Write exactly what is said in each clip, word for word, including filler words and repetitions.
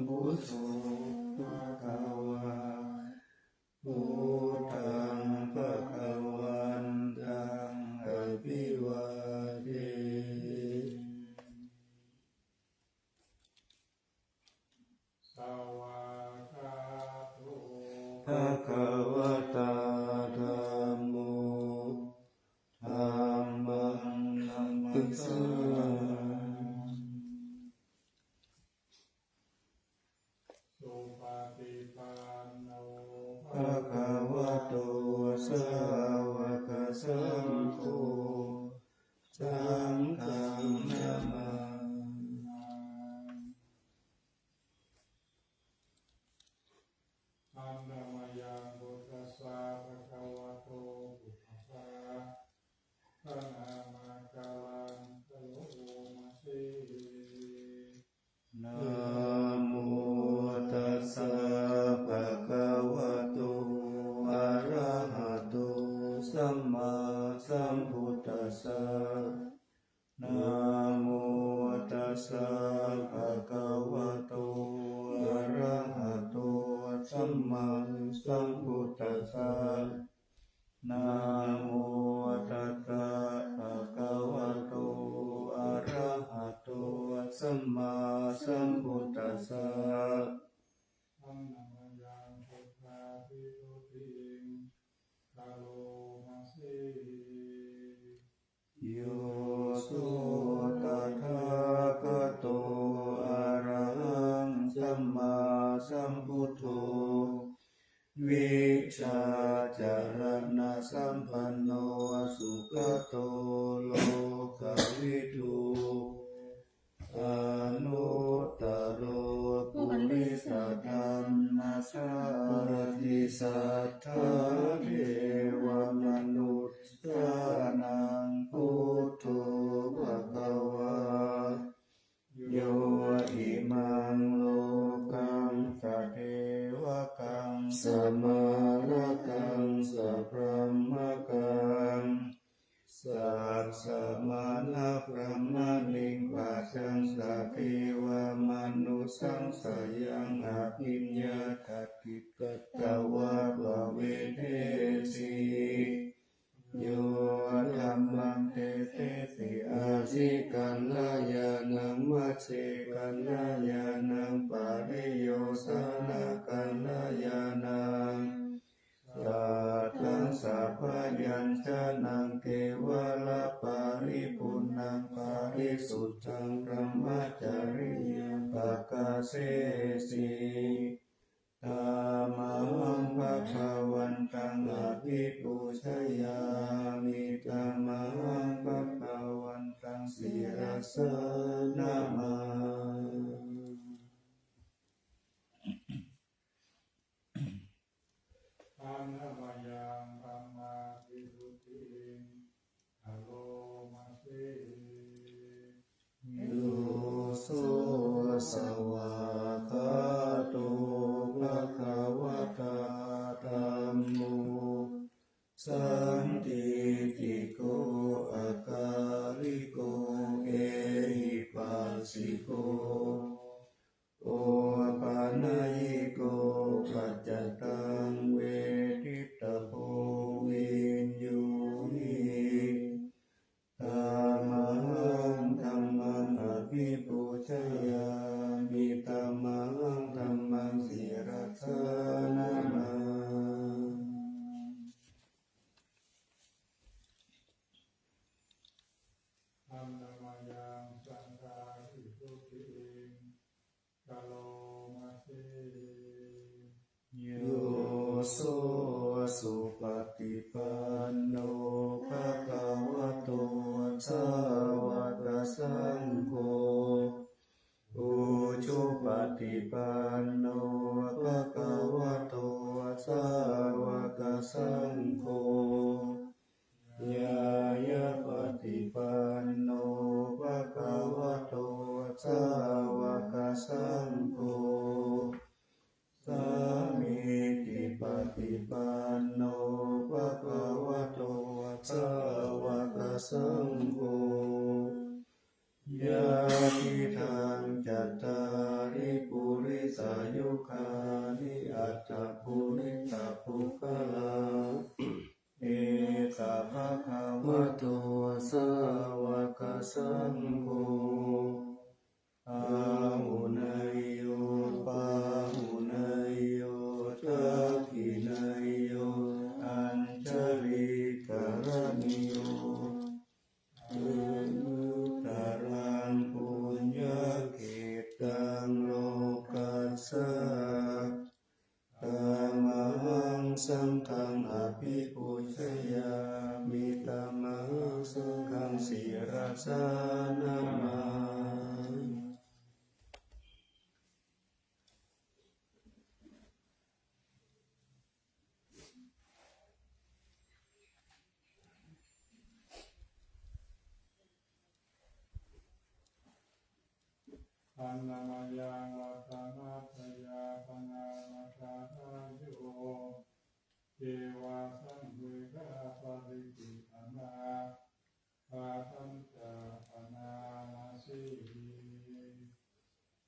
Buddho bhagavā. Buddhaṃ bhagavantaṃ abhivādemi. Svākkhāto bhagavatā dhammo. Dhammaṃ namassāmi. Supaṭipanno bhagavato sāvakasaṅgho. Saṅghaṃ namāmi. Handa mayaṃ buddhassa bhagavato pubbabhāganāmakaraṃ karoma se. Namo tassa bhagavato arahato sammāsambuddhassa. Namo tassa bhagavato arahato sammāsambuddhassa. Namo tassa bhagavato arahato sammāsambuddhassa. Handa mayaṃ buddhābhistutiṃ karoma se. Yo so tathāgato arahaṃ sammāsambuddho vijjācaraṇasampanno sugato lokavidū anuttaro purisadammasārathi satthā devamanussānaṃ buddho bhagavā. Yo imaṃ lokaṃ sadevakaṃ samārakaṃ sabrahmakaṃ sassamaṇabrāhmaṇiṃ pajaṃ sadevamanussānaṃ sayaṃ abhiññāya katvā pavedesi. Yo dhammaṃ desesi ajjekalyāṇaṃ majjhekalyāṇaṃ pariyosānakalyāṇaṃ sataṃ sabyañjanaṃ kevalaparipuṇṇaṃ parisuddhaṃ brahmacariyaṃ pakāsesi. Tamahaṃ bhagavantaṃ abhipūjayāmi. Tamahaṃ bhagavantaṃ sirasā namāmi. Handa mayaṃ dhammābhistutiṃ karoma se. Yo so svākkhāto bhagavatā dhammo sandiṭṭhiko akāliko ehipassiko opanayiko paccattaṃ veditabbo viññūhi. Tamahaṃ dhammaṃ abhipūjayāmi. Tamahaṃ dhammaṃ sirasā namāmi. Handa mayaṃ saṅghābhistutiṃ karoma se. Yo so supaṭipanno bhagavato sāvakasaṅgho, ujupaṭipanno bhagavato sāvakasaṅgho, ñāyapaṭipanno bhagavato sāvakasaṅgho, sāmīcipaṭipanno bhagavato sāvakasaṅgho, yadidaṃ cattāri puri saṅgho, āhuneyyo pāhuneyyo dakkhiṇeyyo añjalikaraṇīyo, anuttaraṃ puññakkhettaṃ lokassa. Tamahaṃ saṅghaṃ abhipūjayāmi, tamahaṃ saṅghaṃ sirasā namāmi. Annamayaṃ ratanattayappaṇāma dādāyo, yeva saṃvedha paṭiggaṇhā, katañca bhaṇāma se.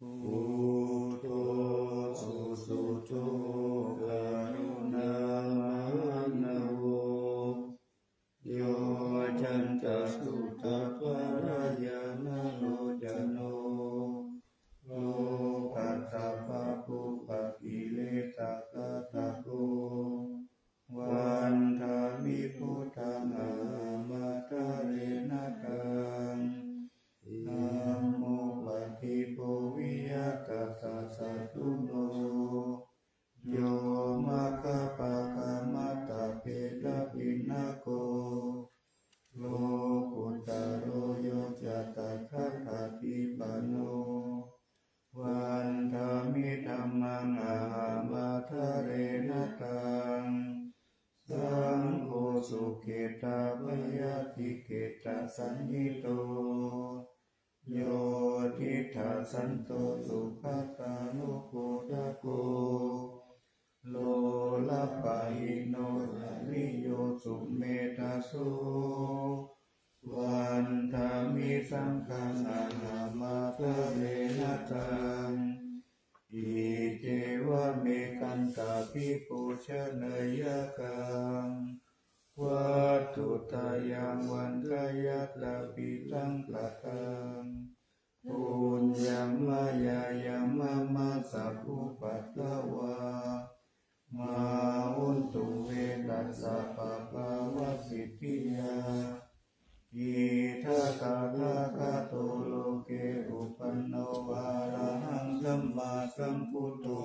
Buddho susuddho karuṇāmaṇḍavo, yoccantasuddhaparañāṇalocano, lokassa pāpūpakilesaghātako, vandāmi buddhaṃ ahamādarena taṃ. Dhammo paṭibbō viya tassa satthuno, yo maggapākāmattabhedabhinnako, lokuttaro yo ca tathāgatipāṇo, vandāmi dhammaṃ ahamādarena taṃ. Saṅgho sukhetappayatikketasañhito, yo diṭṭhasanto sugatānugodako, lokappahīno ariyo sumedhaso, vandāmi saṅghaṃ ahamādarena taṃ. Iccevamekantabhipūjaneyyaṃ, vatthuttayaṃ vandeyyathāpi taṃ kataṃ. Puññaṃ mayā yaṃ mama sabbupaddavā, mā hontu ve tassa pāpāvasiddhiyā. Idha tathāgato loke uppannova arahaṃ sammāsambuddho,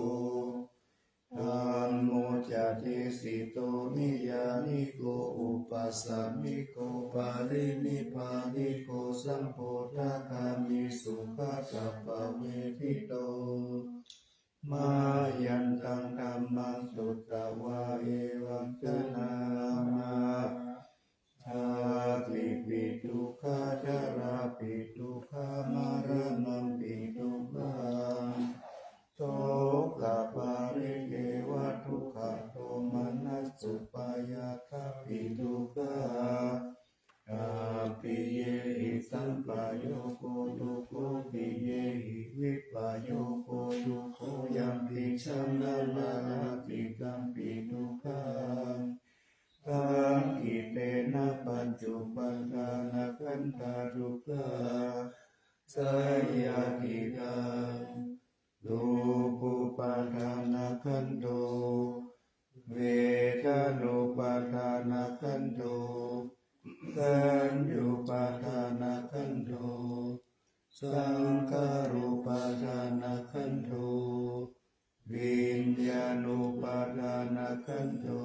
dhammo ca desito niyyāniko upāsamiko parinibbāniko sabbodhagāmi sugatappavedito. Mayantaṃ dhammaṃ sutvā evaṃ janāma: jātipi dukkhā jarāpi dukkhā maraṇampi dukkhaṃ, sokaparidevadukkhadomanassupāyāsāpi dukkhā, appiyehi sampayogo dukkho, piyehi vippayogo dukkho, yampicchaṃ na labhati tampi dukkhaṃ, saṅkhittena pañcupādānakkhandhā dukkhā. Seyyathīdaṃ: ruppupādānakkhandho, vedanupādānakkhandho, saññupādānakkhandho, saṅkhārupādānakkhandho, viññāṇupādānakkhandho.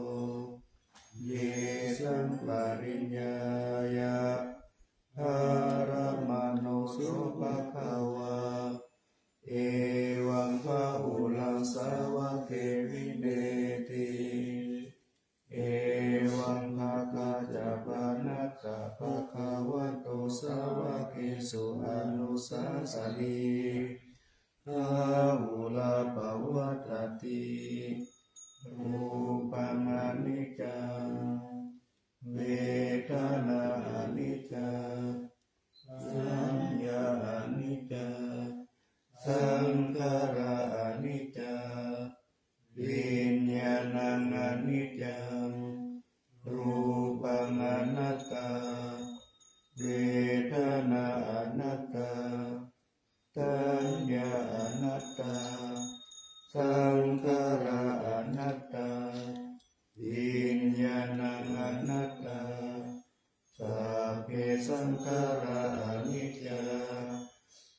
Yesaṃ pariññāya dhāramāno so bhagavā, evaṃ bahulaṃ sāvake vineti. Evaṃ bhāgā ca pana ca bhagavato sāvakesu anussasati, bahulā pavattati. Rūpaṃ aniccaṃ, vedanā aniccā, saññā aniccā, saṅkhārā aniccā, viññāṇaṃ aniccaṃ. Rūpaṃ anattā, vedanā anattā, saññā anattā, saṅkhārā anattā, viññāṇaṃ anattā, sabbe saṅkhārā aniccā,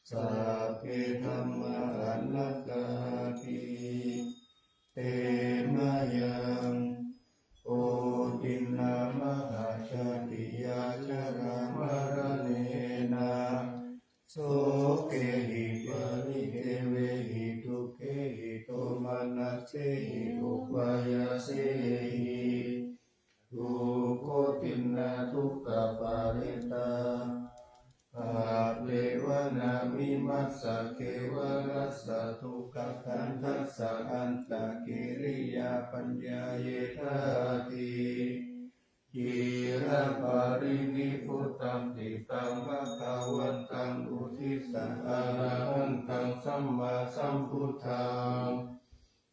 sabbe dhammā anattāti. Te mayaṃ koṭinā mahāsāṭiyā jarāmaraṇena sokehi paridevehi dukkhehi domanassehi upāyāsehi dukkhoṭṭhitā dukkhaparittā appeva na vimajjati. Kevalassa dukkhakhandhassa antakiriyā paññāyetati. Ciraparinibbuttaṃ cittaṃ bhagavantaṃ uddissa arahantaṃ sammāsambuddhaṃ.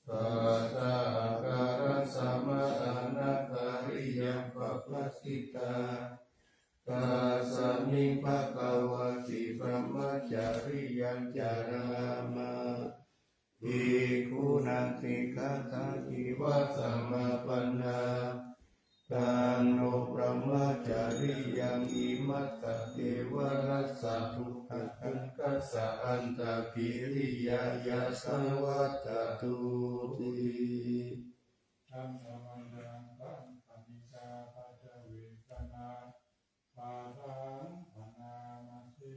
Satta akkāraṃ samānākāriyaṃ pabbajitā. Tasmiṃ bhagavā brahmacariyaṃ carāma. Bhikkhūnaṃ sikkhāya divā samāpannā. Taṃ no brahmacariyaṃ imassa kevalassa dukkhakhandhassa antakiriyā yasavācatūti. Dhammavaraṃ paṭisaṅkhā paṭivedhaṃ bhāvaṃ bhaṇāma se.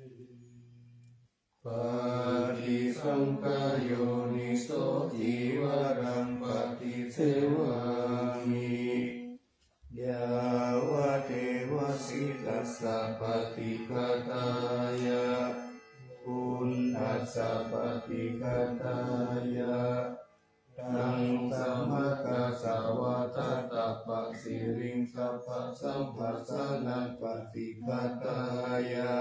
Paṭisaṅkhāyo niso cīvaraṃ paṭisevāmi. Yāvadeva sītassa paṭighātāya, uṇhassa paṭighātāya, taṃ samaggāsvā dātabbaṃ siriṃ sabbasamphassānaṃ paṭighātāya,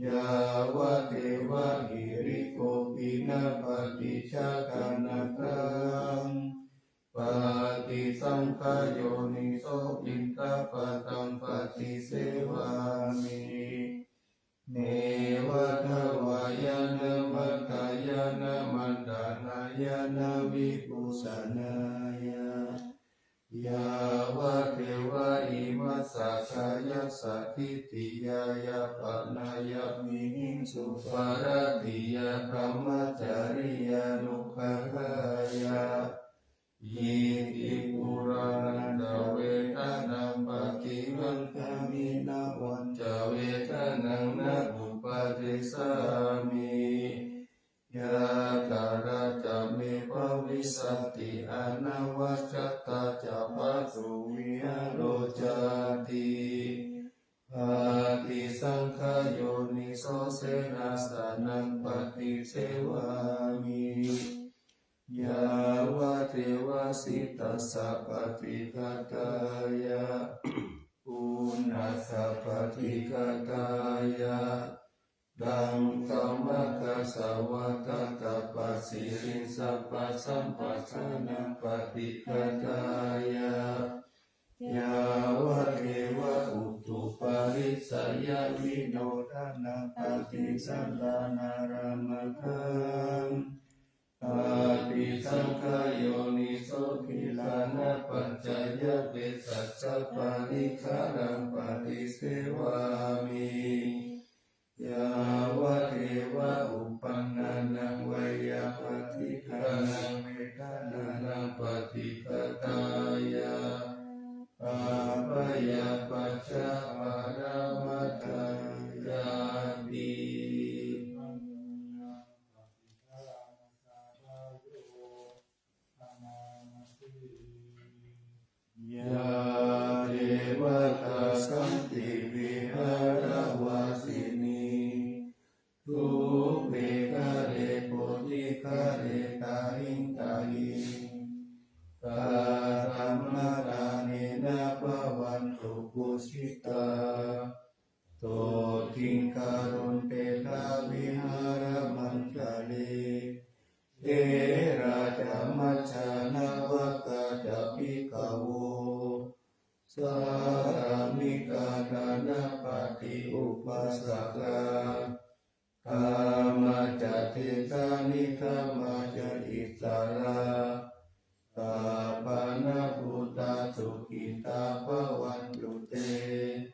yāvadeva hirikopinaṃ paṭiccaddanatthaṃ, paṭisaṅkhāyo niso piṇḍapātaṃ paṭisevāmi. Neva davāya na madāya na maṇḍanāya na vibhūsanāya, yāvadeva imassa kāyassa ṭhitiyā yāpanāya vihiṃsuparatiyā brahmacariyānuggahāya. Iti purāṇañca vedanaṃ paṭihaṅkhāmi navañca vedanaṃ na uppādessāmi. Yātrā ca me bhavissati anavajjatā ca phāsuvihāro cāti. Paṭisaṅkhāyo niso senāsanaṃ paṭisevāmi. Yāvadeva sītassa paṭighātāya, uṇhassa paṭighātāya, taṃ samaggāsvā dātabbaṃ siriṃ sabbasamphassānaṃ paṭighātāya, yāvadeva utuparissayavinodanaṃ paṭisallānārāmatthaṃ, paṭisaṅkhāyo niso gilānapaccayabhesajjaparikkhāraṃ paṭisevāmi. Yāvadeva uppannānaṃ veyyābādhikānaṃ vedanānaṃ paṭighātāya, abyāpajjhaparamatāyāti. Yā devatā santi viharavāsinī, thūpe ghare bodhighare tahiṃ tahiṃ, tā dhammadānena bhavantu pūjitā, sotthiṃ karontedha vihāramaṇḍale. Therā ca majjhā navakā ca bhikkhavo, sā Nikkāmikā dānapatī upāsakā, kāmācca desā nigamā ca issarā, sappāṇabhūtā sukhitā bhavantu te.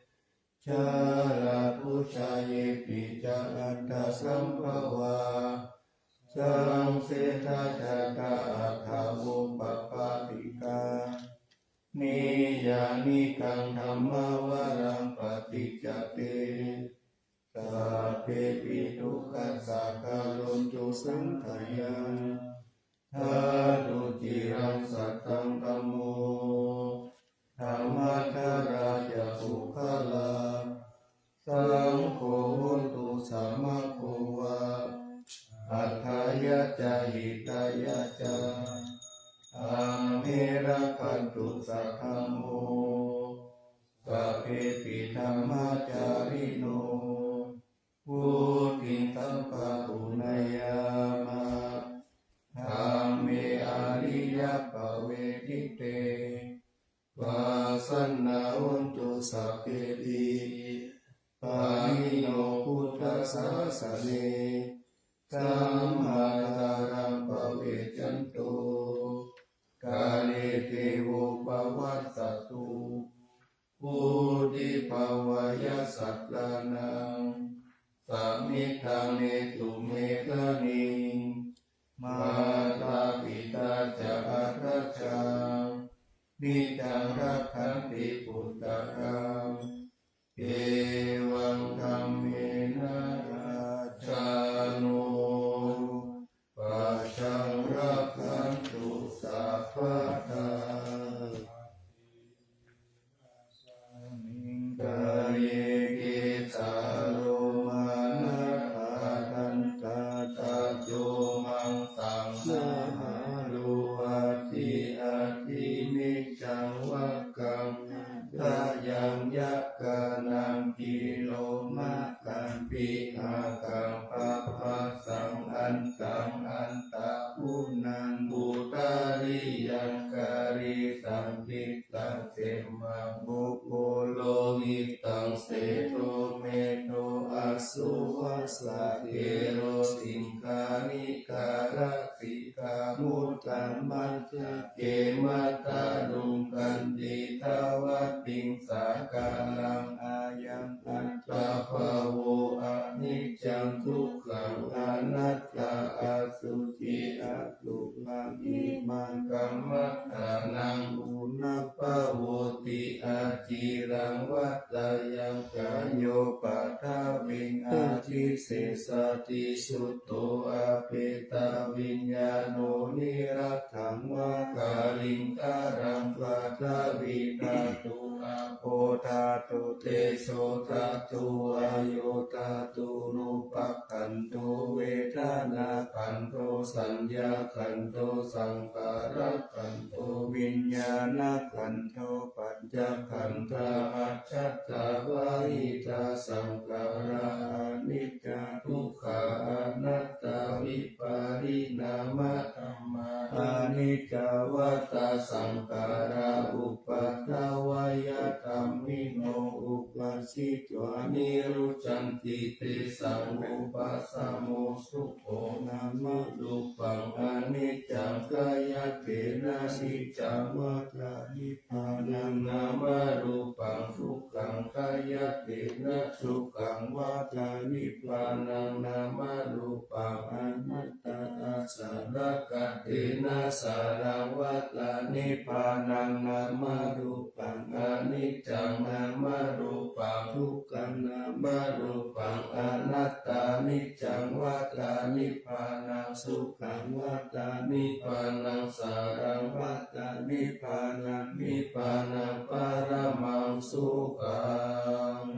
Jalābujā yepi ca aṇḍasambhavā, saṃsedajātā athavopapātikā, niyyānikaṃ dhammavaraṃ paṭicca te, sabbepi dukkhassa karontu saṅkhayaṃ. Ṭhātu ciraṃ sataṃ dhammo, dhammaddharā ca puggalā, saṅgho hotu samaggo va, atthāya ca hitāya ca. Amhe rakkhatu saddhammo, sabbepi dhammacārino, vuḍḍhiṃ sampāpuṇeyyāma, dhamme ariyappavedite. Pasannā hontu sabbepi, pāṇino buddhasāsane, sammā dhāraṃ pavecchanto, kāle devo pavassatu. Vuḍḍhibhāvāya sattānaṃ, samiddhaṃ netu medaniṃ, mātā pitā ca atrajaṃ, niccaṃ rakkhanti puttakaṃ, evaṃ dhammena rājāno, pajaṃ rakkhantu sabbadā. Kāye kesā lomā nakhā dantā taco maṃ saṃ haro aṭṭhī aṭṭhimiñjaṃ vakkaṃ hadayaṃ yakkhānaṃ kilomakaṃ pihakaṃ pabhasaṃ antaṃ antaguṇaṃ udariyaṃ karīsaṃ pittaṃ semmaṃ pubbu lohitaṃ sedo medo assu vassa khero siṅghāṇikā lasikāra mudhā majjha- ke mataruṅ kandhidhāvatiṃ sāgaraṃ. Ayaṃ attabhāvo aniccaṃ dukkhaṃ anattā asuciṃ asubhaṃ imaṃ kammadānaṃ punabbhavoti aciraṃ vata yaṃ kāyo paṭhaviṃ adhisessati chuddho apetaviññāṇo niratthaṃ va kaliṅgaraṃ. Paṭhavīdhātu āpodhātu tejothātu vāyodhātūnupakkhandho vedanākhandho saññākhandho saṅkhārakhandho viññāṇakhandho pañ- ccakkhandhā ajjhattā bahiddhā saṅkhārā aniccā dukkhā anattā vipariṇāmadhammā aniccā vata saṅkhārā uppādavayadhammino uppajjitvā nirujjhanti tesaṃ vūpasamo sukho nāmarūpaṃ aniccaṃ khayattena niccaṃ vata nibbānaṃ nāmarūpaṃ dukkhaṃ khayattena sukhaṃ vata nibbānaṃ nāmarūpaṃ anattā āsarakkhattena sāraṃ vata nibbānaṃ nāmarūpaṃ aniccaṃ nāmarūpaṃ dukkhaṃ nāmarūpaṃ anattā niccaṃ vata nibbānaṃ sukhaṃ vata nibbānaṃ sāraṃ vata nibbānaṃ nibbānaṃ paramaṃ sukhaṃ.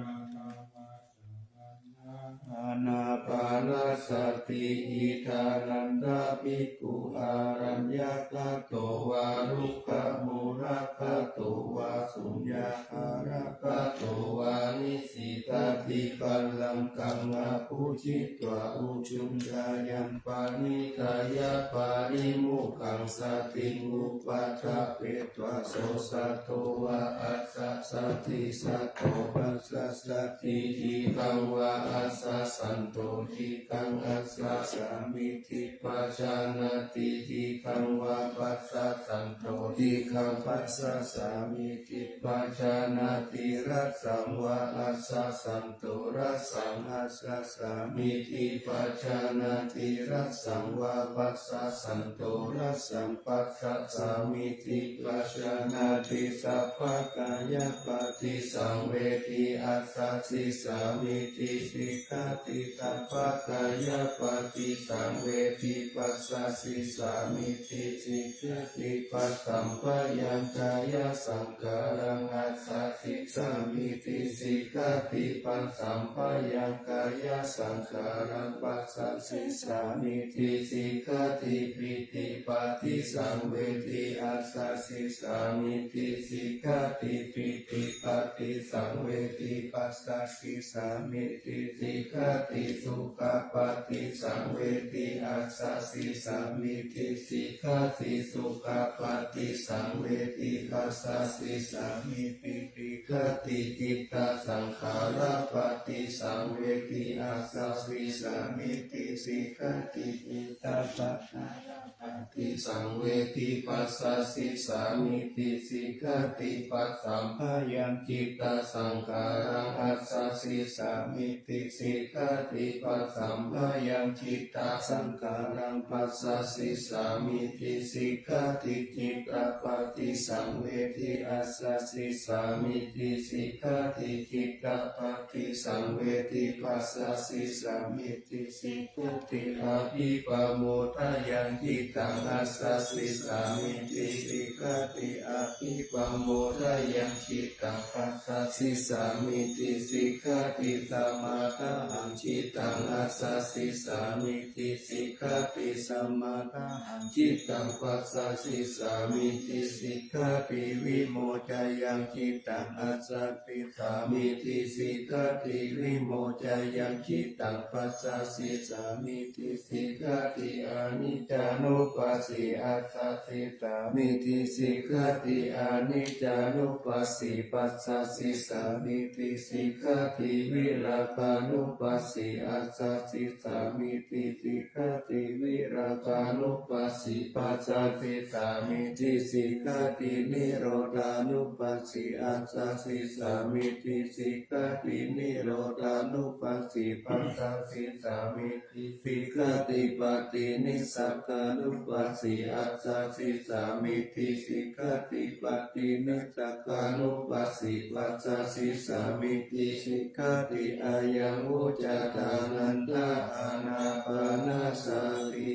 Ānāpānasati. Idha nanda bhikkhu araññagato vā rukkhamūlagato vā suññāgāragato vā nisīdati pallaṅkaṃ abhu bhuñjitvā ujuṃ kāyaṃ paṇītā yā parimukhyaṃ satiṃ upaṭṭhapetvā so satthā va assa saddhi satthā passasati dīghaṃ va assa santo dīghaṃ assasāmīti pajānāti dīghaṃ va passasā santo dīghaṃ passasāmīti pajānāti rassaṃ va assa santo rassaṃ assasāmīti pajānāti rassaṃ va passasā santo rassaṃ passasāmīti pajānāti sabbakāyapaṭisaṃvedī assasisāmīti sikkha ti sabbakāyapaṭisaṃvedī passasisāmīti sikkhāti passamphayaṃ kāyasaṅkhāraṃ assasisāmīti sikkhāti passamphayaṃkāyasaṅkhāraṃ passasisāmīti sikkhāti pītipaṭisaṃvedī assasisāmīti sikkhāti pītipaṭisaṃvedī passasisāmīti sikkhāti sukhapaṭisaṃvedī assasisāmīti sikkhāti sukhapaṭisaṃvedī passasisāmīti sikkhāti cittasaṅkhārapaṭisaṃvedī assasisāmīti sikkhāti cittasaṅkhāra paṭisaṃvedī passasisāmīti sikkhāti passamphayaṃ cittasaṅkhāraṃ assasisāmīti sikkhāti passamphayaṃ cittasaṅkhāraṃ passasisāmīti sikkhāti cittapaṭisaṃvedī assasisāmīti sikkhāti cittapaṭisaṃvedī passasisāmīti sikkhāti abhipamodāyaṃ cittaṃ assasisāmīti sikkhāti abhipamodāyaṃ cittaṃ passasisāmīti sikkhāti samādāhaṃ cittaṃ assasisāmīti sikkhāti samādāhaṃ cittaṃ passasisāmīti sikkhāti vimoccayaṃ cittaṃ assasi sāmīti sikkhāti vimoccayaṃ cittaṃ passasisāmīti sikkhāti aniccānupassī assasisāmīti sikkhāti aniccānupassī passasisāmīti sikkhāti virāgānupassī assasisāmīti sikkhāti virāgānupassī passasisāmīti sikkhāti nirodhānupassī assasisāmīti sikkhāti nirodhānupassī passasisāmīti sikkhāti paṭinissagānupassī assasisāmīti sikkhāti paṭinissagānupassī passasisāmīti sikkhāti ayaṃ vuccatā ānanda ānāpānasati.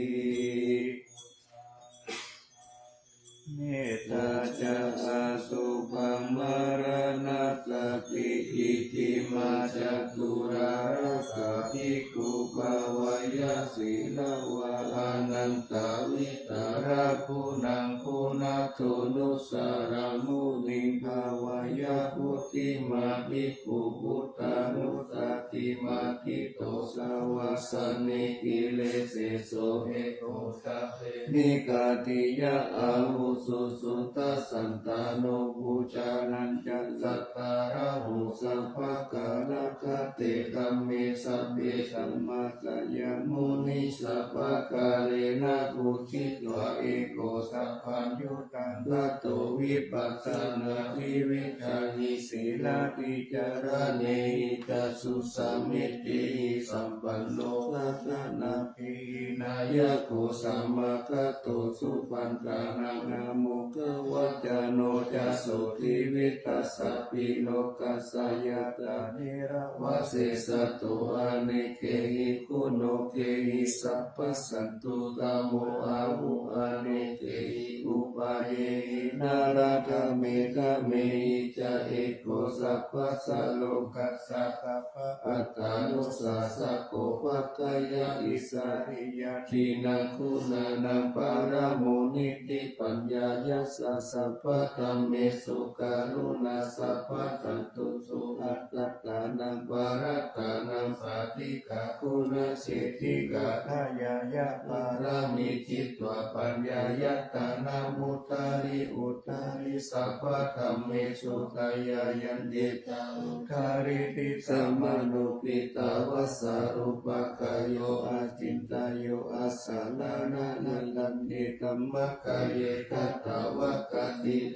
Mettā ca asubhaṃ maraṇassati iccimā ca duṭṭhā rāgā bhikkhū bhāweyya sīlavā ānandā vītarā guṇaguṇāto nussaraṃ muniṃ bhāweyya. Puthimā bhikkhū buddhānussatī matthito savāsane kileseso ekos nikatiyā āvuso suddhasandhāno pujānañca sattāraho sabbakālagate dhamme sabbe dhammassayamuni sabbakālena pūjitvā eko sabbaññutaṃ gato vipassanādivijjāhi sīlādicāraṇehi ca susamādhihi sampanno dassanātthi vināyako samāgato supaṇṇānaṃ āmokavacano ca sotthi vittassāpi lokassa yātrā nirāvā sesato anekehi guṇokehi sabbasattu tamo āhu anekehi upāyehi nālādhammehi dhammehi ca eko sabbassa lokassa sabba attānussāsako paccayā isariyā Pūreṇaguṇānaṃ paramo nitti paññāya, sa sabbadhammesu karuṇā sabbadhantūsu. Attānaṃ parittaṃ paṭikkama guṇaseṭṭhikā, dāyāya pāramī citvā paññāya taṇhaṃ udāri udāri sabbadhammesu dāyāyanti. Udārī diṭṭhamānopitavasarūpakāyo acintayuṃ asallaṃ nānanti dhammakāye katvāna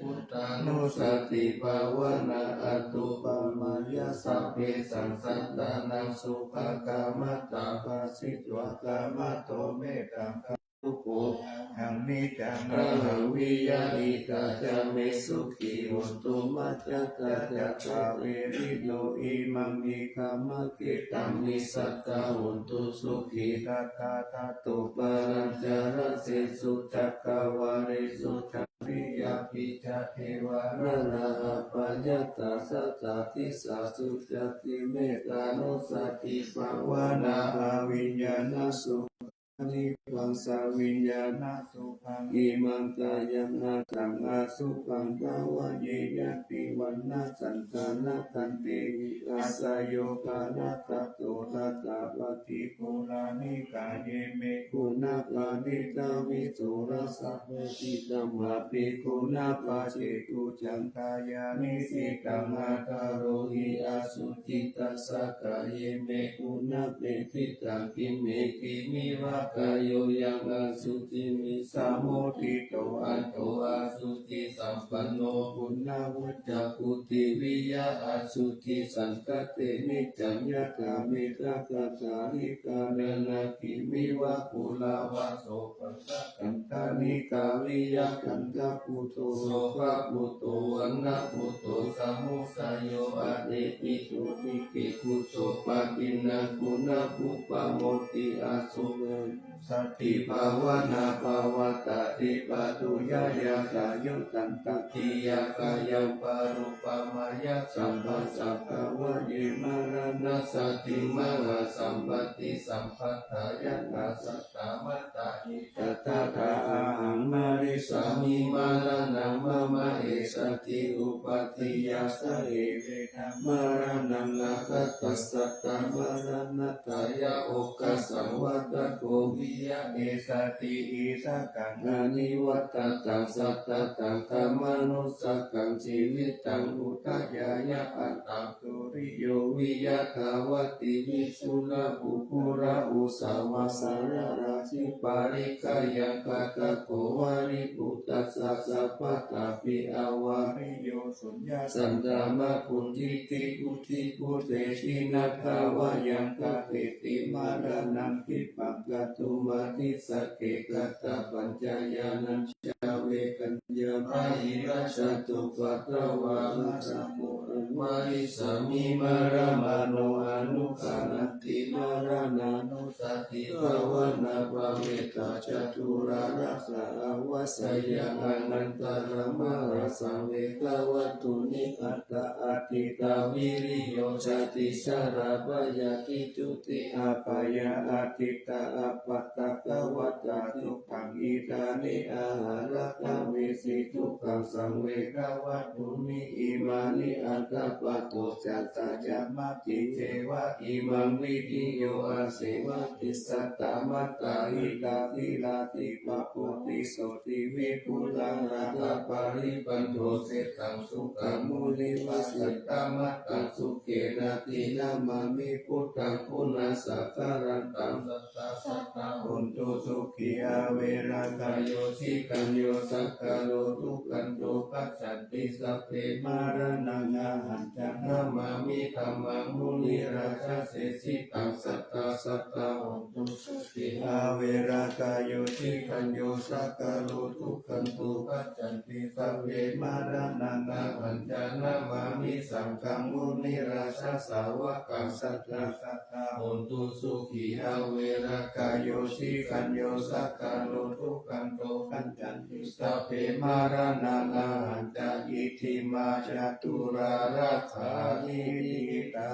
buddhānussatibhāvanā anuppamāya sabbesaṃ sattānaṃ sukhakamatā bhāsitva kamato mettaṃ. Ahaṃ niccaṃ ahaṃ viya ittā ca me sukhī hontu majjhattā ca saverino. Imaṃ nikkhammakhettaṃ nissaggā hontu sukhī tathā ṭhātu pāṇañcarasesu cakkavāḷesu cābhiññāpi ca devā nārā apayantaṃ sadā disāsu cāti. Mettānussatibhāvanā abhiññāṇasukha nibbānasaññāsukhaṃ. Imaṃ kāyaṃ ajjhattaṃ asukhaṃ dāvaggicakkamasanīva nasaṃsā na taṃ tīhi asayogā laddhato tathāppaṭighūḷa. Nigghāye me guṇapāṇidha visuddhasā vajjitaṃ apikuṇapācekhuddhaṃ dāyā nisīdaṃ aṭṭharohi asucitā. Sakāye me guṇapāṇidha khīṇe khīṇivakāyo yaṃ asuciṃ visamuddhito ato asucisampanno guṇavaccakuṭi viya asucisaṅkhate niccaṃ yathā me ghagaṭhālikā nānākhīṇiva ghūḷavacco pañcagandhanikā viya gandhabhuto sombhabhuto vaṇṇabhuto samudayo atepi dutikkhemutso paṭiggaṇhāguṇapuppamoti. Asayaṃ tusitibhāvanā pavattati paṭuvayo yathāyutantaṃ tiyākāyaṃ paruppamāya sabbasaṅkhāraye maraṇassati mahāsampattisampadā. Yathā saddamattā etadā ahaṃ marissāmi maraṇaṃ mama esati uppādiyā sahe vedā maraṇaṃ aggaṃ sattā maraṇatthāya okāsaṃ vata kho viya esati issaraṃ anivatataṃ sattataṃ dhammanussaraṃ jīvitaṃ udayāya antaṃ suriyo viya dvāti visu rāhu guṇā ujjā vasā rājī pariccāya kaṭṭhako vāripūttasā sabbadā pi avāreyyo suññā santā mā buddhidhi buddhi bhutehi na dvāyaṃ katehi maraṇaṃ khippaṃ kātumatthissa ke. Katapañca ñāṇañca vegañca bhāgiyā sattupaddavā asammūḷhaṃ marissāmi maraṇā mano anuggaṇhanti maraṇānussatibhāvanā paveṭṭhā catulāgakā avasayaṃ anantarā mahāsaṃ vegavattuni aṭṭha ādittā viriyo cāti jarā byādhi jotī apayaṃ ādittā apāda kavātā dukkhā khīṇāni āhārā dvesi dukkhaṃ saṃvegavattuni imāni aṭṭha pādo ca ca ca matthi ceva imaṃ vidiyo asevāti. Saddamattā hitāhi rājī pāpū tisso divi pulā rājā parivaṇḍo seṭṭho sukhaṃ munivaravvaṃ. Saddamattā sukhena abhinamāmi buddhaṃ guṇasāgarantaṃ. Sadā sadā hontu sukhī averā kāyo sikhañño sakkāro dukkhanto gacchanti sabbe maraṇaṃ ahañca namāmi dhammaṃ munirājasesitaṃ. Sadā sadā hontu sukhī averā kāyo sikhañño sakkāro dukkhanto gacchanti sabbe maraṇaṃ ahañca namāmi saṅghaṃ munirājasāvakaṃ. Sadā sadā hontu sukhī averā kāyo sikhañño sakkāro dukkhanto gacchanti sabbe maraṇaṃ ahañca. Itthiṃ mā catulāgakā ādittā.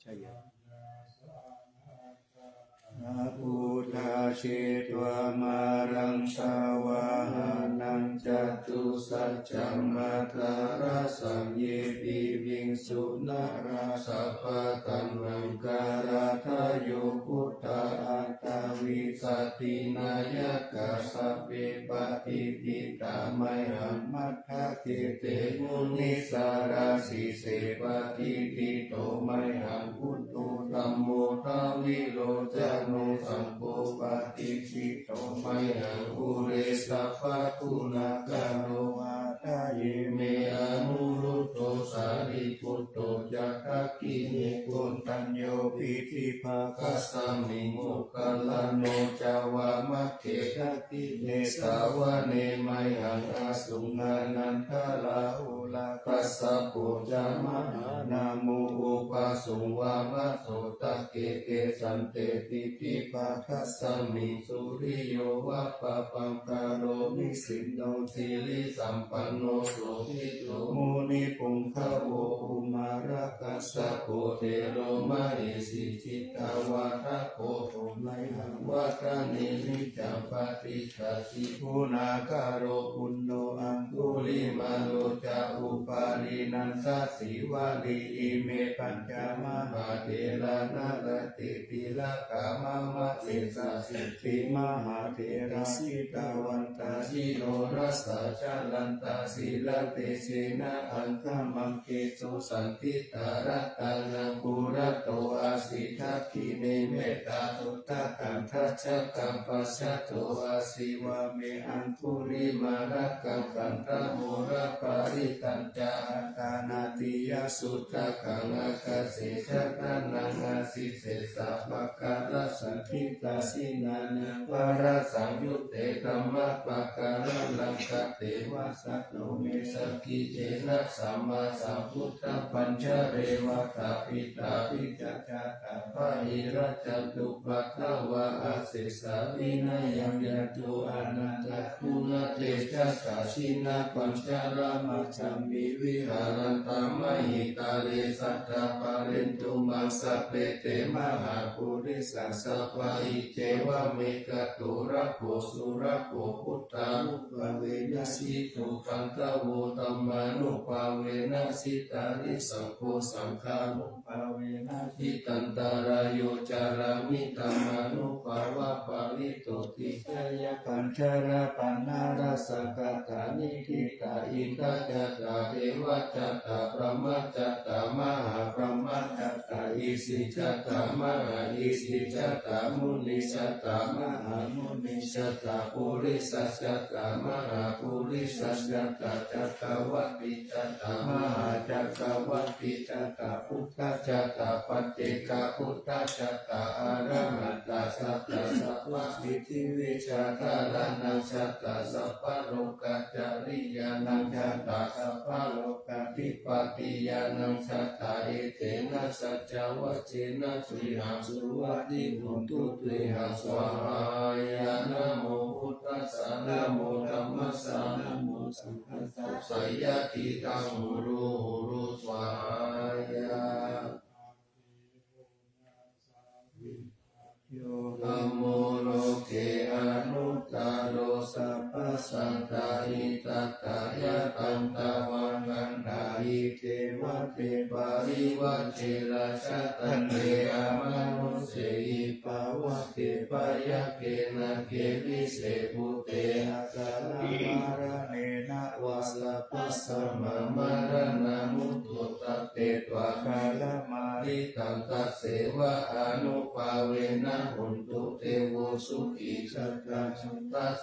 Jaya. Buddha Jetvā māraṃ savāhanaṃ catusaccāmatarasaṃ ye piviṃsu narāsabhā. Taṇhaṅkarādayo buddhā aṭṭhavīsati nāyakā sabbe patiṭṭhitā mayhaṃ matthake te munissarā. Sīse patiṭṭhito mayhaṃ buddho dhammo dvilocano saṅgho patiṭṭhito mayhaṃ ure sabbaguṇākaro. Hadaye me anuruddho sārīputto ca dakkhiṇe koṇḍañño piṭṭhibhāgasmiṃ moggallāno ca vāmake. Dakkhiṇe savane mayhaṃ āsuṃ ānandarāhulā kassapo ca mahānāmo ubhāsuṃ vāmasotake. Kesante piṭṭhibhāgasmiṃ suriyo va pabhaṅkaro nisinno sirisampanno sobhito munipuṅgavo. Kumārakassapo thero mahesī cittavādako mayhaṃ vadane niccaṃ patiṭṭhāsi guṇākaro. Puṇṇo aṅgulimālo ca upālī nandasīvalī ime pañca mahātherā nalāṭe tilakā mama. Sesāsīti mahātherā jitavantā jinorasā jalantā sīlatejena aṅgamaṅgesu saṇṭhitā. Ratanaṃ purato āsi dakkhiṇe mettasuttakaṃ dhajaggaṃ pacchato āsi vāme aṅgulimālakaṃ. Khandhamoraparittañca āṭānāṭiyasuttakaṃ ākāse chadanaṃ āsi sesā pākārasaṇṭhitā. Jinānāgārasaṃyutte dhammapākāralaṅkate vasato me sakiccena sammāsambuddhapañjare. Vātapittādisañjātā bāhirajjhattupaddavā asesā vinayaṃ yantu anantaguṇatejasā. Jinapañjaramajjhamhi viharantā mahītale sadā pālentu maṃ sabbe te mahāpurisāsabhā. Iccevam ekato labho sulabho buddhānubhāvena jitupaddavo dhammānubhāvena jitārisaṅgho saṅghānubhāvena jitantarāyo carāmi dhammānubhāvapālito. Tisayapañjarapaṇṇarasakkatā nikkhittā iṅgajātā devajātā brahmajātā mahābrahmajātā isijātā mahāisijātā munisujātā mahāmunisujātā purisajātā mahāpurisajātā cakkavatti jātā mahācakkavattijātā buddhajātā paccekabuddhajātā arahatā jātā sabbasiddhivijjādharānaṃ jātā sabbalokacariyaṇaṃ jātā sabbalokādhipatiyānaṃ jātā etena saccavajjena tuyhaṃ suvatthi hotu. Tuyhaṃ svāhāya. Namo buddhassa, namo dhammassa, namo saṅghassa. Jayasiddhi uru uru svāhāya. Yo dhammo loke anuttaro sabbasattahitatthāya yadhammā taṃ taṃ vaṇṇahi devate parivajje rājadaṇḍe amanussehi pavagge byagghe nāge vise bhūte akamaraṇena vā sabbasmā maraṇā mutto tappetvā kālamāritaṃ tasseva ānubhāvena hontu devo sukhī sadā.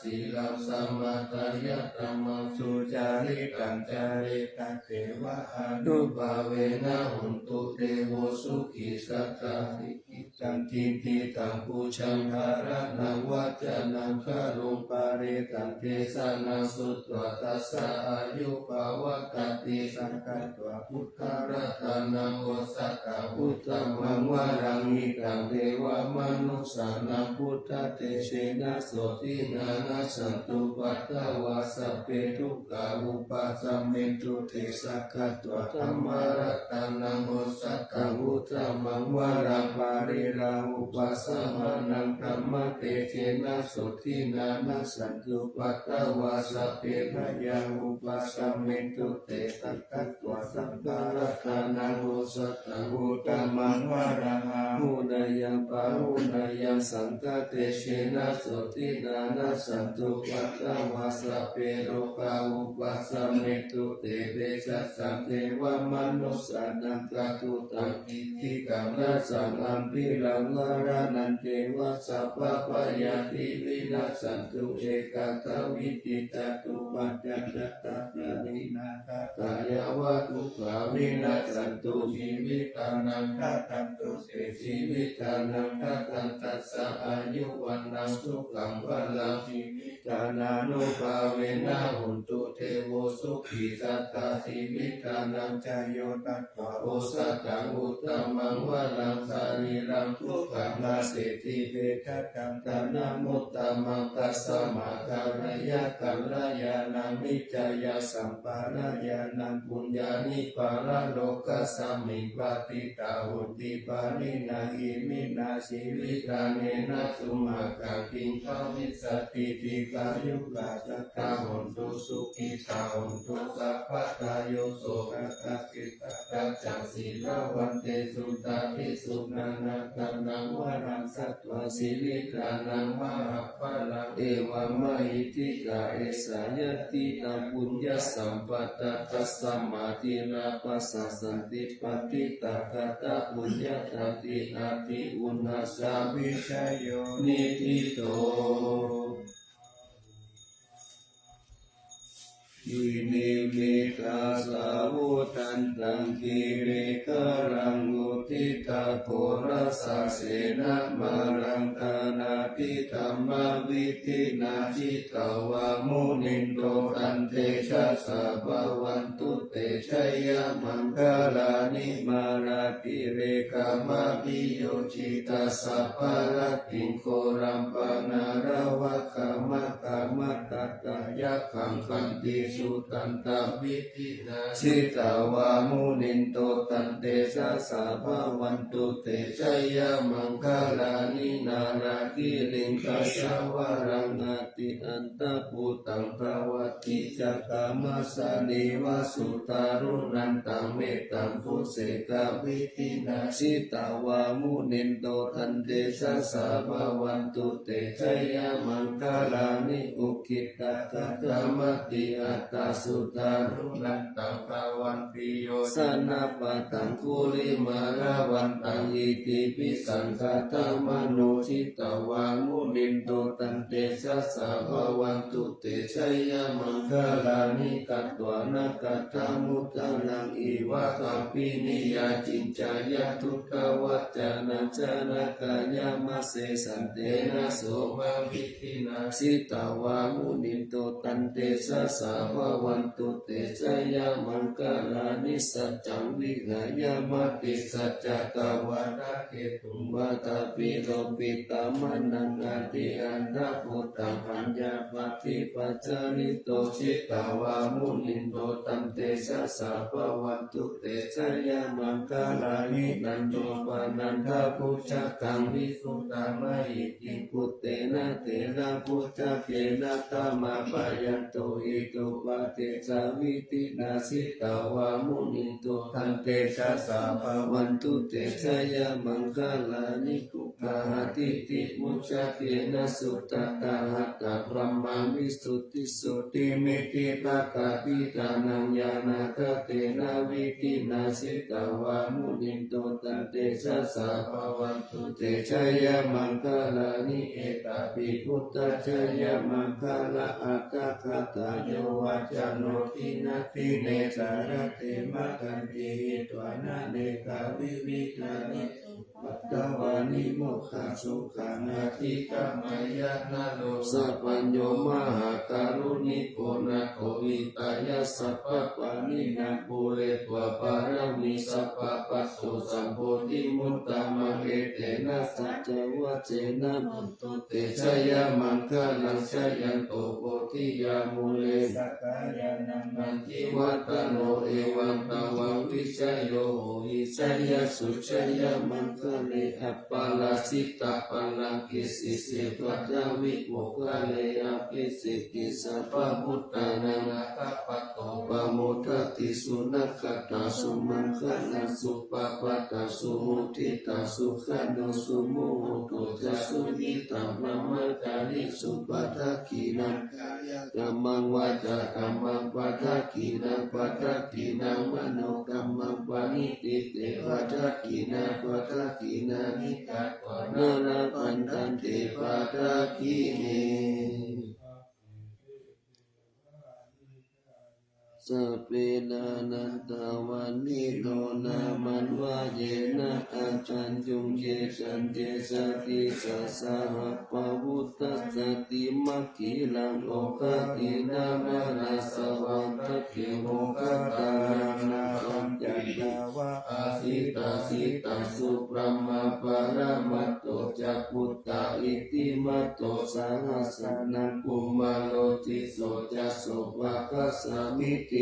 Sīlaṃ samādāya dhammaṃ sucaritaṃ care tasseva ānubhāvena hontu devo sukhī sadā. Tiṭṭhitaṃ khiṭṭhitaṃ pūjaṃ dhāraṇaṃ vācanaṃ garuṃ parittaṃ desanaṃ sutvā tassa āyu pavaḍḍhatīti. Sakkatvā buddharatanaṃ osathaṃ uttamaṃ varaṃ hitaṃ devamanussānaṃ buddhatejena sotthinā nassantupaddavā sabbe dukkhā vūpasamentu te. Sakkatvā dhammaratanaṃ osathaṃ uttamaṃ varaṃ pariḷā upasamanaṃ dhammatejena sotthinā nassantupaddavā sabbe bhayā vūpasamentu te. Tattha saṅgharatanaṃ osathaṃ uttamaṃ varaṃ āhuneyyaṃ pāhuneyyaṃ saṅghatejena sotthinā nassantupaddavā sabbe rogā vūpasamentu te. Tejasaṃ devamanussānaṃ katvutaṃ iddhībhikkamatthaṃ ambhīraṃ varananteva sabbabhayāpi vinassantu ekadā vidhī. Catuppaññātapariṇāgātā yāva dukkhā vinassantu jīvitānaṃ dadantu te jīvitānaṃ dadantassa āyu vaṇṇaṃ sukhaṃ balaṃ jīvitānānubhāvena hontu devo sukhī sadā. Jīvitānañca yo tattva osathaṃ uttamaṃ varaṃ sarīraṃ sukhaṃ āsetti petānaṃ dhanamuttamaṃ. Tasmā kālāya kalyāṇaṃ niccāya sampādāya puññāni paralokasmiṃ patiṭṭhā honti pāṇinā. Iminā jīvitānena sumuttamaṃ kiṃ bhavissati dīghāyukā sadā hontu sukhitā hontu sabbadā. Yo sovassati sadā caṃ sīlavantesu tādisu ñāṇāgadānaṃ varaṃ datvā jīvitānaṃ mahapphalaṃ. Evammahiddhikā esā ñātitā puññasampadā. Tasmā dhīrā pasāsati patiṭṭhāgatā puññatā. Tiṇṇaṃ pi uṇhissavijayo niṭṭhito. Vinimmitasavutthantaṃ girigabbharaṃ uditaghorasasenamāraṃ dānādidhammavidhinā jitavā munindo taṃ tejasā bhavatu te jayamaṅgalāni. Mārātirekamabhiyujjhitasabbarattiṃ ghorampanāḷavakamakkhamathaddhayakkhaṃ khantīsudantavidhinā jitavā munindo taṃ tejasā bhavatu te jayamaṅgalāni. Nāḷāgiriṃ gajavaraṃ atimattabhūtaṃ dāvaggicakkamasanīva sudāruṇantaṃ mettambusekavidhinā jitavā munindo taṃ tejasā bhavatu te jayamaṅgalāni. Ukkhittakhaggamatihatthasudāruṇantaṃ dhāvantiyojanapathaṅgulimālavantaṃ iddhībhisaṅkhatamano jitavā munindo taṃ tejasā bhavatu te jayamaṅgalāni. Katvāna kaṭṭhamudaraṃ iva gabbhinīyā ciñcāya duṭṭhavacanaṃ janakāyamajjhe santena somavidhinā jitavā munindo taṃ tejasā bhavatu te jayamaṅgalāni. Saccaṃ vihāya matisaccakavādaketuṃ vādābhiropitamanaṃ atiandhabhūtaṃ paññāpadīpajalito jitavā munindo taṃ tejasā bhavatu te jayamaṅgalāni. Nandopanandabhujagaṃ vibudhaṃ mahiddhiṃ puttena therabhujagena damāpayanto iddhūpadesavidhinā jitavā munindo taṃ tejasā bhavatu te jayamaṅgalāni. Duggāhadiṭṭhibhujagena sudaṭṭhahatthaṃ brahmaṃ visuddhijutimiddhibakābhidhānaṃ ñāṇāgadena vidhinā jitavā munindo taṃ tejasā bhavatu te jayamaṅgalāni. Etāpi buddhajayamaṅgalaaṭṭhagāthā yo vācano dinadine sarate matandī hitvānanekavividhāni cupaddavāni mokkhaṃ sukhaṃ adhigameyya naro sapañño. Mahākāruṇiko nātho hitāya sabbapāṇinaṃ pūretvā pāramī sabbā patto sambodhimuttamaṃ. Etena saccavajjena hotu te jayamaṅgalaṃ. Jayanto bodhiyā mūle sakyānaṃ nandivaḍḍhano evaṃ tvaṃ vijayo hohi jayassu jayamaṅgale. Aparājitapallaṅke sīse paṭhavipokkhare abhiseke sabbabuddhānaṃ aggappatto pamodati. Sunakkhattaṃ sumaṅgalaṃ supabhātaṃ suhuṭṭhitaṃ sukhaṇo sumuhutto ca suyiṭṭhaṃ brahmacārisu padakkhiṇaṃ kāyakammaṃ vācākammaṃ padakkhiṇaṃ padakkhiṇaṃ manokammaṃ paṇidhī te padakkhiṇā padakkhiṇāni katvāna labhantatthe padakkhiṇe. Sabbe nānattavaṇṇino nāmanvayena āgañchuṃ ye caññe sadisā saha pavutthajjati. Maggīlaṃ oghatiṇṇamanāsavaṃ dakkhemoghataraṃ nāgaṃ candaṃva asitātitaṃ subrahmā paramatto ca puttā iddhimato saha sanaṅkumāro tisso ca sopāga samitiṃvanaṃ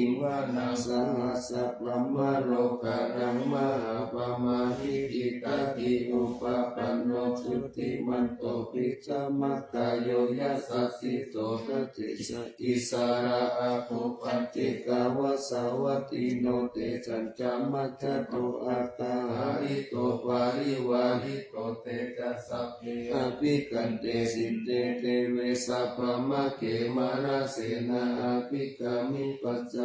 sahassabrahmalokānaṃ mahābrahmābhitiṭṭhati upapanno jutimanto bhismākāyo yasassi so dasettha issarā āguṃ paccekavasavattino tesañca majjhato atthaṃ hārito parivārito te ca sabbe abhikkante sinde deve sabrahmake mārasenā abhikkāmi. Paccattaṃ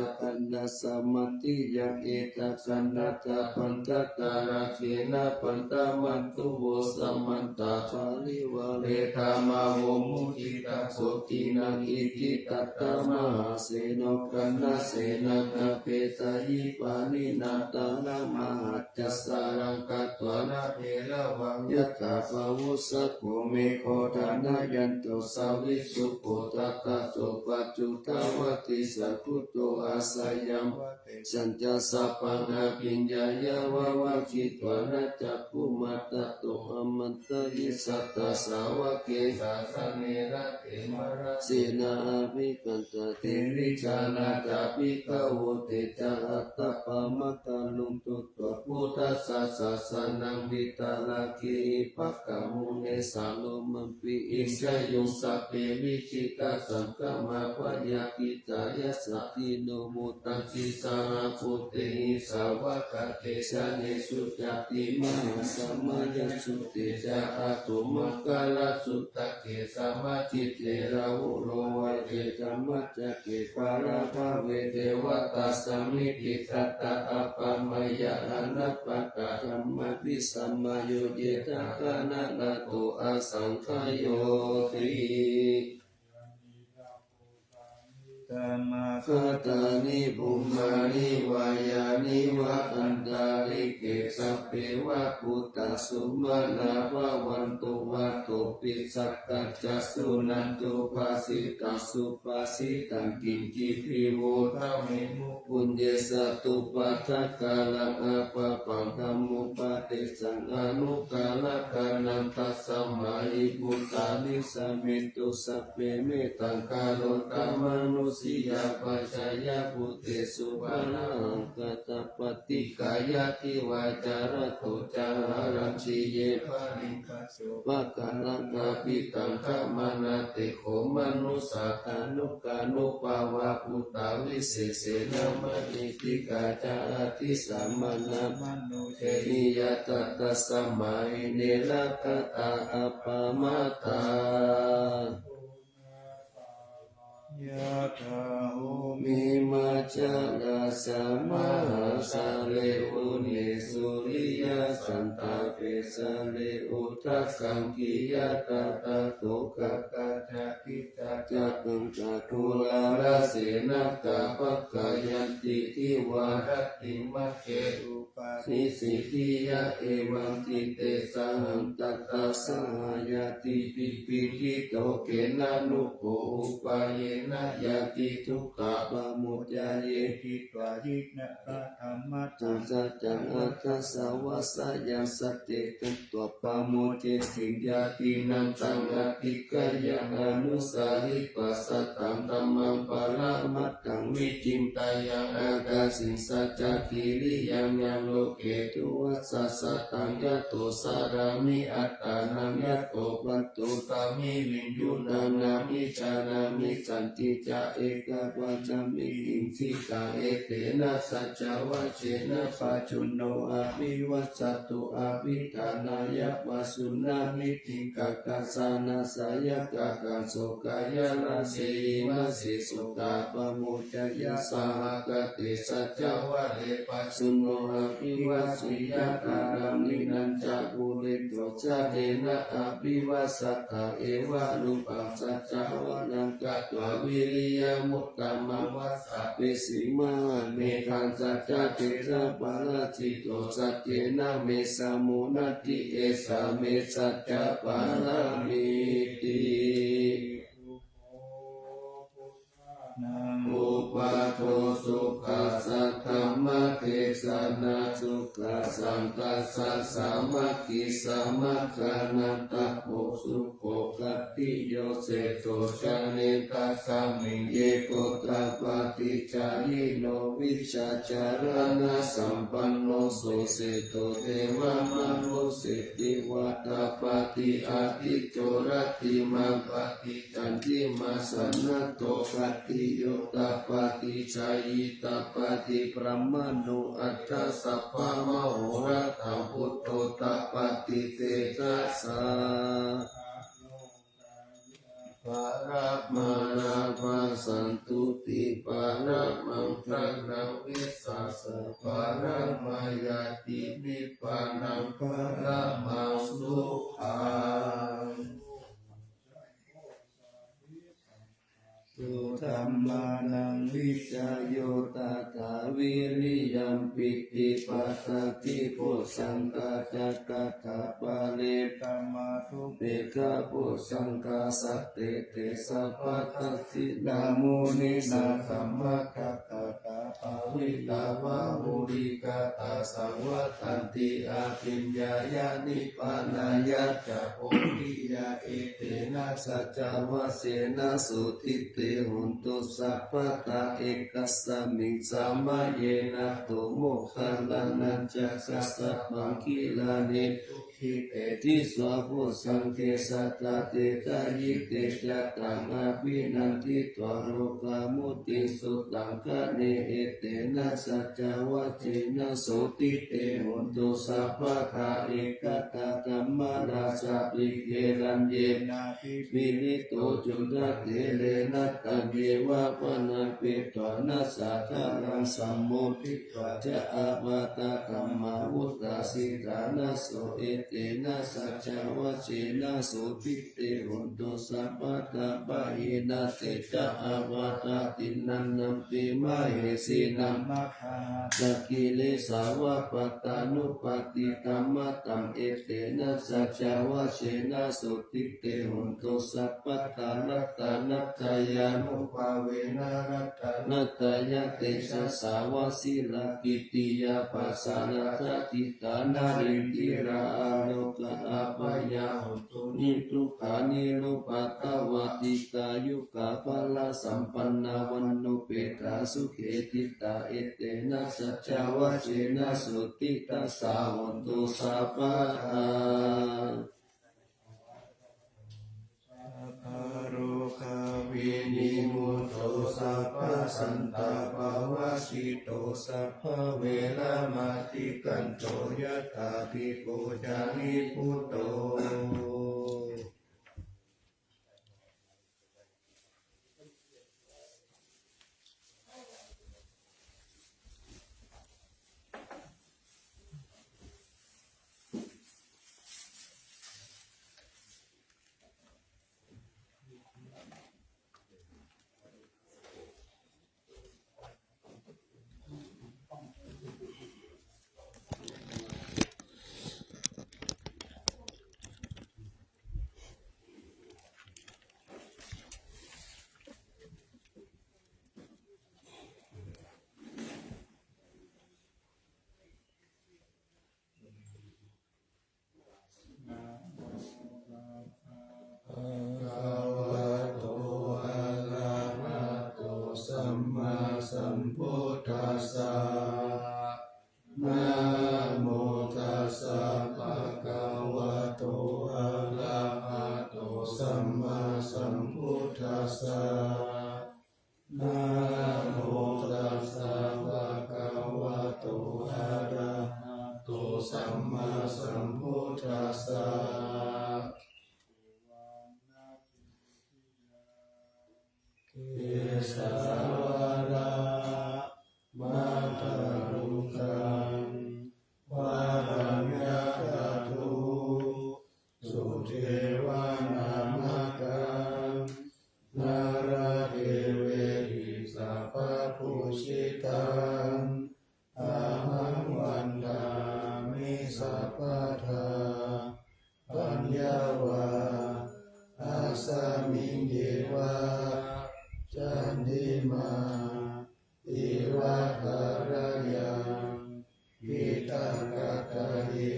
samatthiyā etha gaṇhatha bandhatha rāgena bandhamatthu vo samantā parivāretha mā vo muñcittha sotthinnaṃ. Iti tattha mahāseno kaṇhasenaṃ apesayi pāṇinā talamāhacca saraṃ katvāna bheravaṃ yathā pāvussako megho thanayanto savijjuko tadā so paccudāvatti saṅkuddho asayaṃ tesañca sabbaṃ abhiññāya vavakkhitvāna cakkhumā tato āmantayi satthā sāvake sāsane rate mārasenā abhikkantā te vijānātha bhikkhavo. Te ca ātappamakaruṃ buddhassa sāsanaṃ vītarāgehi pakkāmuṃ nesaṃ lomampi iñjayuṃ. Sabbe vijitasaṅgāmā bhayātītā yasassino modanti saha bhūtehi sāvakā te janesutāti. Mahāsamayasutte ca ātomakaṃ rassutaṃ ke samācite rāhulo vācetaṃ maccake pāṇabhave devatā samitiṃ tattha āpamāya anāpatā dhammabhisamayo ye tathāgatato asaṅkhayyoti. Nāgāni bhummāni vā yāni va antalikkhe sabbe va bhūtā sumanā bhavantu athopi sakkacca suṇantu bhāsitaṃ subhāsitaṃ kiñcipi vo dhāmemu puññe satupādākaraṃ apāpaṃ dhammūpadesaṃ anukkaraṃ kallaṃ. Tasmā hi bhūtā nisāmethu sabbe mettaṃ karontā manussiyā pajāya bhūtesu pāṇahaṃ ṭhānaṃ paṭikkāya divā ca ratto ca haranti ye baliṃ pākaraṃ abhitaṃ. Khamanā te kho manussā ṭhānokānubhāvā bhūtā visesena mahiddhikā ca ādisāmaṇā manojehiyattha tasmā hi ne rakkhatha appamattā. Yathā bhummimajjha rājā mahāsale uṇhisūriyasaṅtāpe sale udakaṅkhiyā tadā so kakkā ca kiccā ca kaṅkhā guḷārasenā pāpaggayanti divā rattimagge upa nisīdiya. Evaṃ ṭhite sahantatā saha ñātibhi pīḷito kena no kho upāyena Yadi dukkhā pamuccayeti tvāhi na kathamatthaṃ. Saccaṃ atthāsavassayaṃ satte katvā pamuccesi. Yadi nandaṃ adhikkāya anusāripajjhattaṃ dhammaṃ paramatthaṃ vicintayya ākāsiṃ saccakiriyaṃ yaṃ loke duvassajataṃ yato carāmi attānaṃ yato panto sami viññunānaṃ vijānāmi santi ca eka paccaṃ iti. Jitā etena saccavajjena pajjunno abhivajjatu abhiṭhānāya pajjuṇhāmiti. Kattaṃ sanaṃ seyyathākaṃ so kāyānaṃ seyyaṃ vajjesu taṃ pamuccayya sahagatā saccavajjena pajjunno abhivajjeyya. Tadanuttaraṃ idañca puriso ca tena abhivajjatā evarūpaṃ saccavajjena katvā vīriyamuttamaṃ vajjaggahesu mahāmettaṃ saccatthena parajito saccena me sammodati esa me saccapāramīti. Uppādo sukhā saddhammadesanā sukhā saṅghassa sāmaggī samaggānaṃ tapo sukho. Khattiyo seṭṭho jāne tasmiṃ ye gottapaṭicchādino vijjācaraṇasampanno so seṭṭho devamanusseseva tapati ādicco rattimābhāti candimā sannaddho. Khattiyo tapati jhāyī tapati brāhmaṇo atha sabbamahorattaṃ buddho tapati tejasā. Paramā lābhā santuṭṭhī paramaṃ dhanaṃ vissāsaṃ paramā ñātī nibbānaṃ paramaṃ sukhaṃ. Dhammānaṃ vicayo tathā viriyampīti passaddhi bojjhaṅgā ca tathāpare samādhupekkhabojjhaṅgā sattete sabbadassinā muninā sammadakkhātā bhāvitā bahulīkatā saṃvattanti abhiññāya nibbānāya ca bodhiyā. Etena saccavajjena sotthi te hotu sabbadā. Ekasmiṃ samaye nātho moggallānañca kassapaṃ gilāne dukkhite disvā bojjhaṅge satta desayi. Te ca taṃ abhinanditvā rogā mucciṃsu taṅkhaṇe. Etena saccavajjena sotthi te hotu sabbadā. Ekadā dhammarājāpi gelaññenābhipīḷito cundattherena taññeva bhaṇāpetvāna sādaraṃ sammoditvā ca ābādhā tamhā vuṭṭhāsi ṭhānaso. Etena saccavajjena sotthi te hotu sabbadā. Pahīnā te ca ābādhā tiṇṇannampi mahesinaṃ maggāhatakilesāva pattānuppattidhammataṃ. Etena saccavajjena sotthi te hotu sabbadā. Ratanattayānubhāvena ratanattayatejasā vajirakkhittiyā pāsārajjhatitā nalīndirā ārogā abyādo niddukkho nirupādā vā dīghāyukā balasampannā vaṇṇupekkhasaṅghe ṭhitā. Etena saccavajjena sotthi tassā hotu sabbadā. Sabbarogavinimutto sabbasantāpavajjito sabbaveramatikkanto yathāpi buddhanibhūto. kesavāraṃ mātā rukkhaṃ varaṃ yakkhatu sudevanamakaṃ nāḷāgiriṃ sabbapūjitaṃ ahaṃ vandāmi sabbadā. Paññā va āsmiṃ yeva candimā iva thārayaṃ diṭṭhagadāye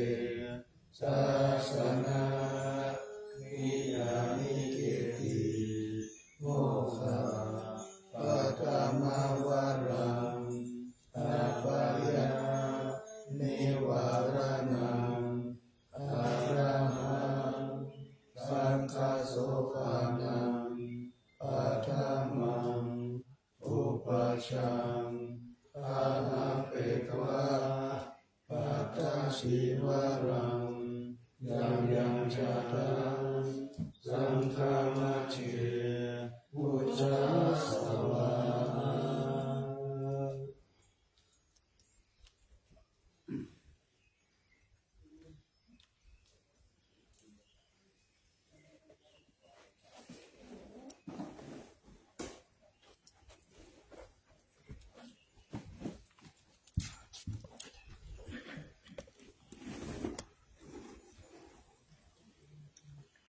sāsanaṃ niyyāmi kīrti mokkhaparamā varaṃ apāyanivāraṇaṃ arahaṃ saṅghasopaṇaṃ paṭhamaṃ upajjhaṃ ārabbhetvā pattacīvaraṃ yaṃ yaṃ jātaṃ saṅghamajjhe pūjāvahā